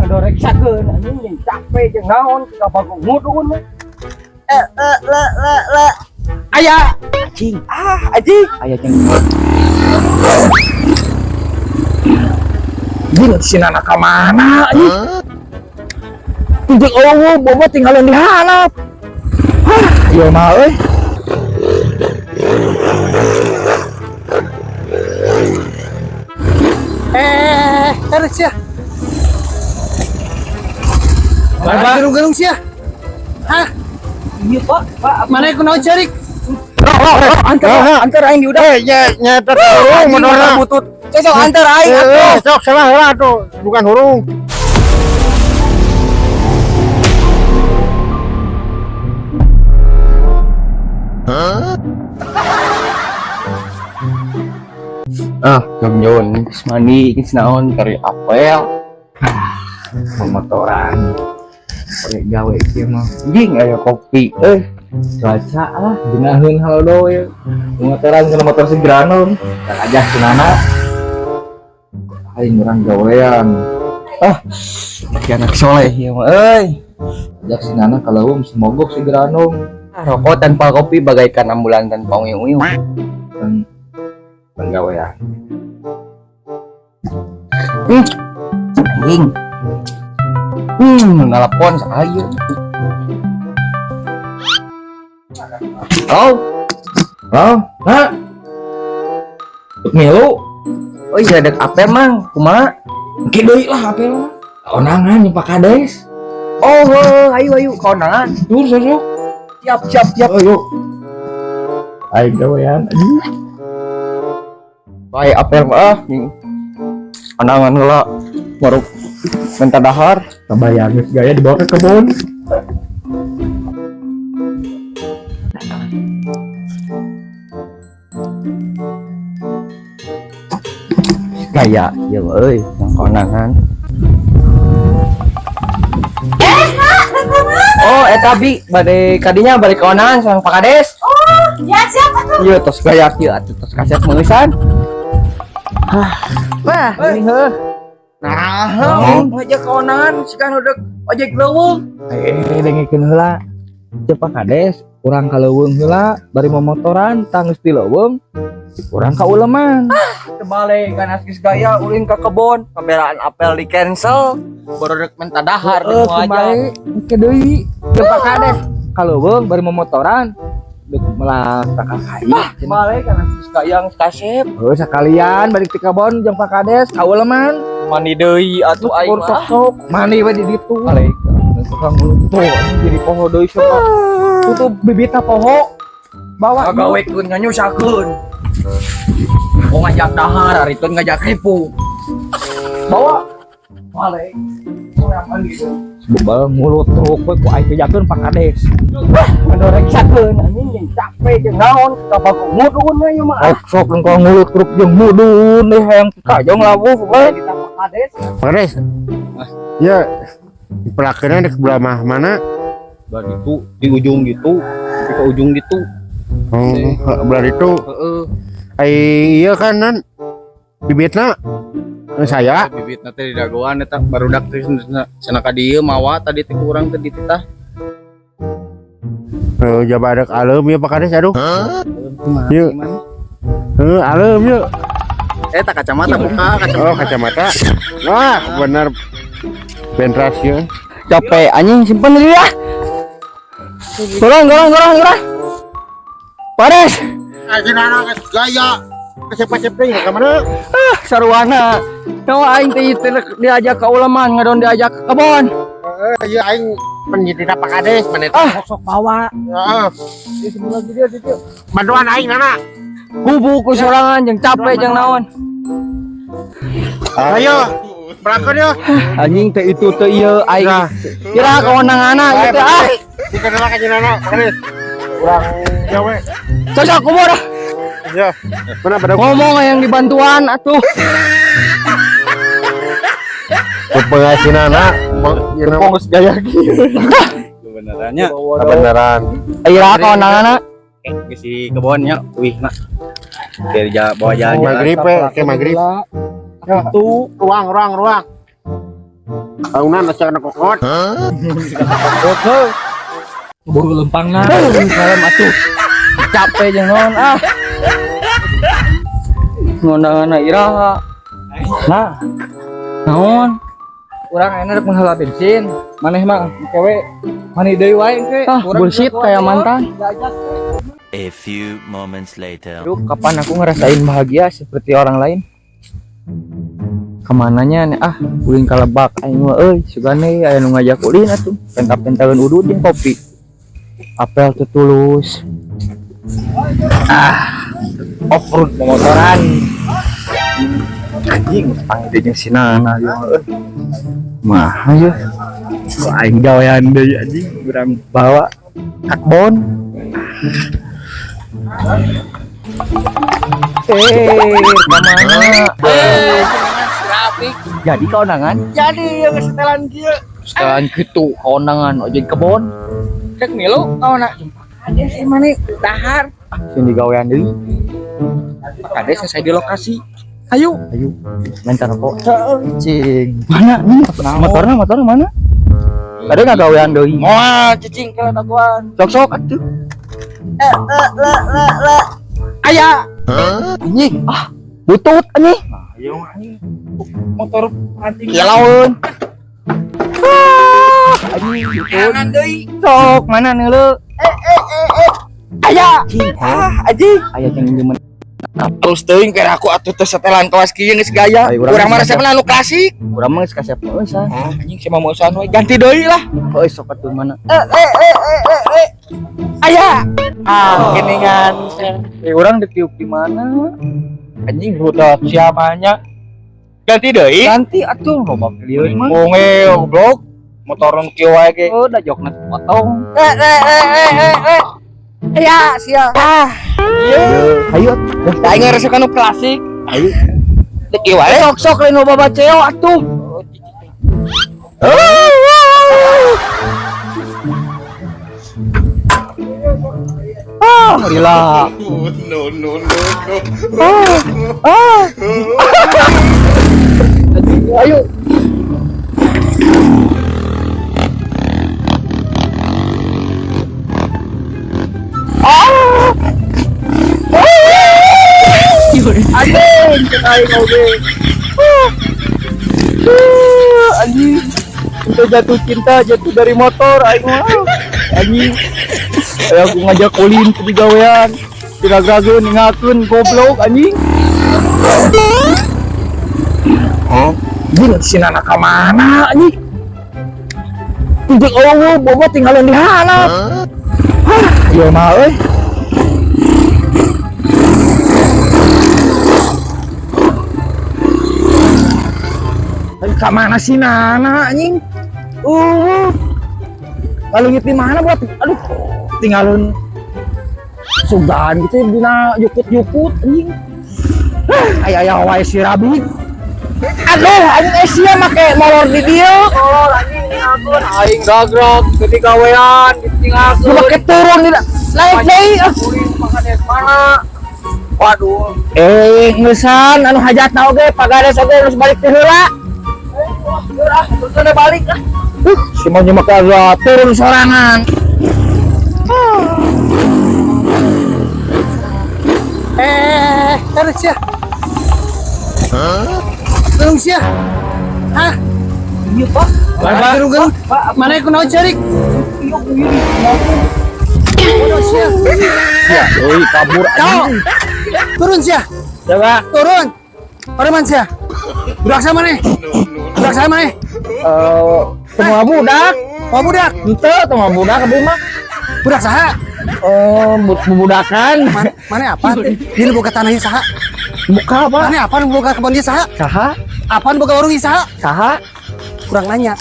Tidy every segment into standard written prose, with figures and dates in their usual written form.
Ngedoreksakeun anjing jeung capek jeung naon ka bagong mudun we. Eh, le le le le. Aya anjing. Ah, anjing. Aya jeung Anjing si Nana ka mana anjing? Tunjuk eueuh bobo tinggalan di halap. Hah, ieu mah euy. Eh, tarik sia. Pak. Gerung-gerung sia. Hah? Iya, Pak. Pak, Mana kunaon cerik? Antar, antar aing di udah. Eh, nya nya hurung modorna. Butut. Cocok antar aing Eh, atuh. sok salah heula tuh, bukan hurung. Ah, jom geus mandi geus naon kari apel. Ah, motoran. Pakai gawe kieu mah. Anjing aya kopi euy. Cuaca lah geunaheun halodo ye. Motoran kana motor si Granon. Tak aja cenana. Aing urang gawean. Ah, ki anak soleh ieu mah euy. Ajak si Nana kalau semogok si Granom. Ah, rokok tanpa kopi bagaikan ambulan tanpa uyung-uyung. Dan penggawean. Anjing. Nelpon saya. Halo. Halo, Nak. Milu. Oh iya, dek apa mang? Kumaha? Engke deui lah apel mah. Konangan jeung Pak Kades. Oh, heuh, ayo ayo konangan. Tur sok. Siap siap siap. Ayo. Aing gawean. Baik apel mah ah. Konangan heula. Baru minta dahar. Kabayang geus gaya dibawa ke kebun. Gaya ya euy, yang konangan. Oh, eta bi bade kadinya bade konangan sareng Pak Kades. Oh, ya siap atuh. Ieu tos gaya kieu atuh tos kasep meusan. Wah, Ini heuh. Nah, heuh, ngajak konangan sikan udah ojek leuweung. Eh, dengekeun heula. Ceuk Pak Kades, urang ka leuweung heula, bari momotoran tah geus di leuweung, urang ka uleman. Terbalik kan geus gaya ulin ka kebon, kameraan apel di cancel, baru rek minta dahar di Heeh, aja. kumaha engke deui. Ceuk Pak Kades, ka leuweung bari momotoran deuk melak ka kai. Balik kan geus gaya geus kasep. Heuh, sakalian balik ti kebon jeung Pak Kades ka uleman. Mandi deui atuh aing Kur mah. sok-sok mandi we di ditu. Balik. Tukang mulut tuh jadi poho deui sok. Tutup bibitna poho. Bawa Ngagawekeun nganyusahkeun. Mau ngajak dahar, hari itu ngajak ripu. Bawa. Balik. Urang mandi deui. Bebal mulut truk we ku aing bejakeun Pak Kades. Ngedoreksakeun anjing jeung capek jeung naon ka bagong mudun we ieu mah. Sok sok lengkong mulut truk jeung mudun deh hayang kajong lawuh we. Kita Pak Kades. Pak Kades. Ya, pelakeunna di belah mah mana? Belah itu di ujung gitu, sampai ke ujung gitu. Oh, belah itu. Heeh. Ai iya kan nan bibitna saya Bibit nanti di dagoan eta barudak teh cenah ka dieu mawa tadi teh kurang teh dititah. Jabadak aleum ya Pak Kades aduh. Kumaha Yuk. gimana? Heuh, aleum yuk. Eh tak kacamata buka kacamata. Oh, kacamata. Wah, bener. Bentras ya. Capek anjing simpen dulu ya. Gorong gorong gorong gorong. Pares. Anjing anak gaya. Kasep-kasep deui ka mana? Ah, sarwana. Nyawa aing teh teu diajak ke uleman ngadon diajak ke kebon. Heeh, ieu aing penyidik Pak Kades mana Ah, Sok bawa. Heeh. Bantuan aing nana. Kubu ku sorangan jeung capek jeung naon. Ayo, pelakeun yo. Anjing teh itu teh ieu aing. Nah. Kira kewenanganna ieu teh ah. Dikenal ka nana, Pak Kades. Urang gawe. Cocok kubur. Ya. Mana pada Ngomong yang dibantuan atuh. pengasinana, Geus gaya kieu. Kebenarannya kebenaran. Ira kewenanganna. geus di kebonnya wih nah. Kayak bawa jalan-jalan. Maghrib we, kayak maghrib. Itu Ruang, ruang, ruang. Aunan asa kana kokot. Kokot heuh. Buru lempangna. Salam atuh. Capek jeung naon ah. Ngondanganna iraha. Nah, Naon? urang ayeuna rek menghala bensin. Maneh mah kewe mani deui wae engke. Ah, bullshit kayak mantan. A few moments later. Aduh, kapan aku ngerasain bahagia seperti orang lain? Kemananya nih? Ah, ulin kalebak aing mah euy, sugane aya nu ngajak ulin atuh. Penta-pentaeun udud jeung kopi. Apel teu tulus. Ah, off-road motoran. Anjing, panggil jeung si Nana ieu mah euy. Mah ieu. Aing gawean deui anjing, urang bawa karbon. Kemana? Jadi kaonangan? Jadi yang setelan kieu. Setelan gitu, kaonangan ojek kebon. Rek milu kaona. Kades si mane dahar. Sini gawean deui. Pak Kades saya di lokasi. Ayo. Ayo, minta rokok. Cing. Mana nih? Motornya, motornya mana? Tadi nggak gawean deui. Moal cicing ke takuan. Sok-sok atuh. Aya. Anjing, ah, butut anjing. Ayo anjing. Motor anjing. Kilaun. Ah, anjing butut. Deui. Sok, mana nih lu? Aya. Ah, anjing. Aya jeung minjemen. Terus teuing kira aku atuh teh setelan kelas kieu geus gaya. Ayo, urang Urang mah mah resepna anu klasik. Urang mah geus kasep euy sah. Anjing sia mah mau usahaan we ganti deui lah. Euy sok atuh mana? Aya. Ah, geningan. Urang ditiup di mana? Anjing rudak siapanya. Ganti deui. Ganti atuh loba pilihan mah. Bonge goblok. Motor nu kieu wae ge. Oh, da jokna potong. Aya, sia. Ah, Ayo, Da aing resep anu klasik. ayo. Teu kieu wae. Sok-sok lain loba baceo atuh. Ah, lila. No no no no. Ah. Ayo. Ah. Anjing, cek aing oge. Ah, anjing. Udah jatuh cinta, jatuh dari motor aing mah. Anjing. Ayo aku ngajak ulin ke digawean. Diragrageun ningakeun goblok anjing. Anjing si Nana ka mana anjing? Tijik eueuh bobo tinggalin di halap. Hah, ieu mah euy. Ka mana si Nana anjing? Kalau di mana buat aduh tinggalin sugan gitu dina jukut-jukut anjing. Aya aya wae si Rabi. Aduh anjing Asia make molor di dieu. Tolol anjing ningakeun aing gagrok teu gawean ditinggalkeun. Make turun di naik deui. Ulin Pak Kades mana? Waduh. Ngeusan anu hajatna oge Pak Kades oge geus balik teh heula. Ah, terus balik ah. Si mau nyemak agak turun sorangan. Tarik sia. Turun sia. Hah? Iya, Pak. Gerung gerung. Mana kunaon ceurik? Turun sia. Ya, euy kabur Kau. Turun sia. Coba Turun. Orang sia. Budak sama nih. Budak sama nih. Semua budak. Oh budak. Henteu teu budak abdi mah. Budak saha? Budakan. Mana apa? Ini boga tanah ieu saha? Buka apa? Mana apa nu boga kebon ieu saha? Saha? Apaan boga warung ieu saha? Saha? Kurang nanya.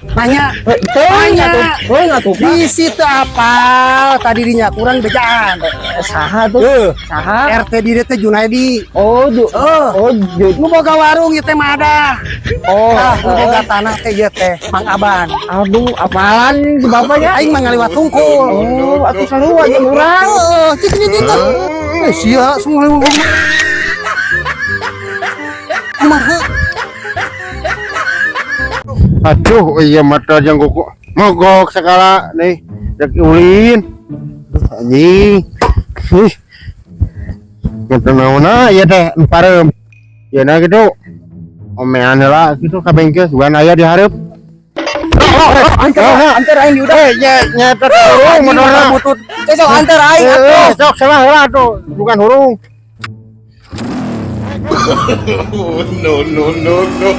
Nanya. Teuing Nanya. atuh. Teuing atuh, Pak. Di situ apal tadi dinya kurang bejaan. Saha tuh? Saha? RT di dieu teh Junaidi. Oh, ju. Oh. Oh, ju. Nu boga warung ieu teh Madah. Oh, Tah, nu boga tanah teh ieu teh Mang Aban. Aduh, apalan si bapaknya? Aing mah ngaliwat tungkul. Oh, atuh sarua jeung urang. Heeh, cik cik cik. Eh sia semua ngomong. Kumaha? Aduh, iya motor yang kuku mogok segala nih. Rek ulin. Anjing. Ih. Motor naonna ieu teh nu pareum. Ieu na gitu. Omean heula gitu ka bengkel sugan aya di hareup. Anter, anter aing diudah. Eh, nya nya teh hurung motorna. Butut. Cocok anter aing Eh, atuh. sok salah heula tuh, bukan hurung. No, no, no, no.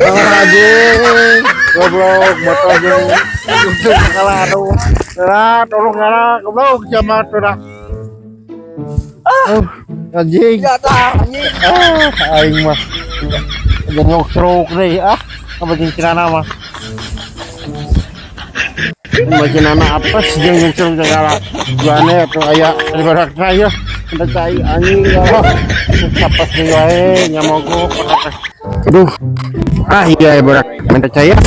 Anjing. Goblok motor jeung salah aduh. Lah, tolong lah, goblok sama tuh dah. Anjing. Anjing. Ah, aing mah. Jengok stroke deh ah. Apa jeung cinana mah. Cinana apa sih jeung stroke segala. Juane atuh aya ibarat saya. Kita cai anjing ya Allah. Kapas deui wae nya mogok. Aduh. Ah iya ibarat minta cai ya.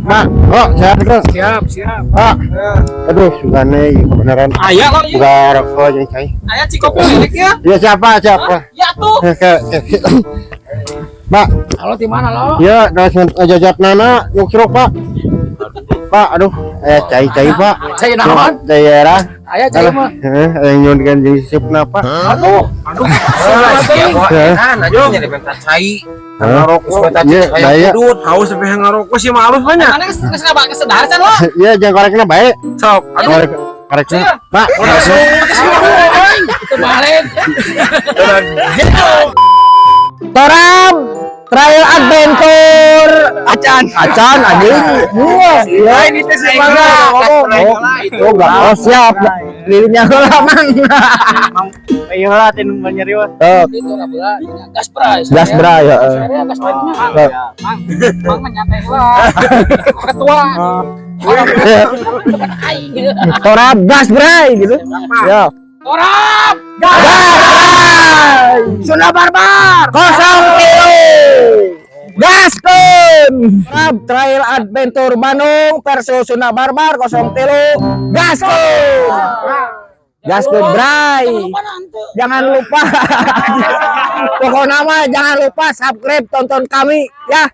Pak, oh sehat kok. Siap, siap. Pak. Aduh, sugane ieu kebenaran. Aya kok ieu. Buka rokok jeung cai. Aya cikopi milik ya. Ya siapa siapa? Ya tuh. Oke. Pak, Halo di mana lo? ya langsung jajat nana nyuk seruk, Pak. Pak, aduh, cai cai Pak. Cai naon? Cai era. Aya cai mah. Heeh, yang nyunkan jeung sisupna Pak. Aduh, aduh. Heeh. Kan aja nyari pentas cai. Ngarokok. Iya, daya. Haus sampai ngarokok sih mah alus banyak. Mana geus geus ngabak kesedar can lo. Iya, jangan korekna bae. Sok, Aduh, korek korekna. Pak, langsung. Itu balik. Torab Trail Adventure acan acan anjing. Iya, ini teh sih Oh, oh, oh, siap. Lilinnya heula mang. Ayo lah tin nyerios. Oh, Itu ora bola, gas bray. gas bray heeh. Gas bray. Mang, mang mah nyantai heula. Ketua. Torab gas bray gitu. Ya. Torab. Gas. Sunda Barbar 0 kilo. Gaskeun. Torab Trail Adventure Bandung versus Sunda Barbar 0 kilo. Gaskeun. Gaskeun bray. Jangan lupa. Pokoknya mah jangan lupa subscribe tonton kami ya.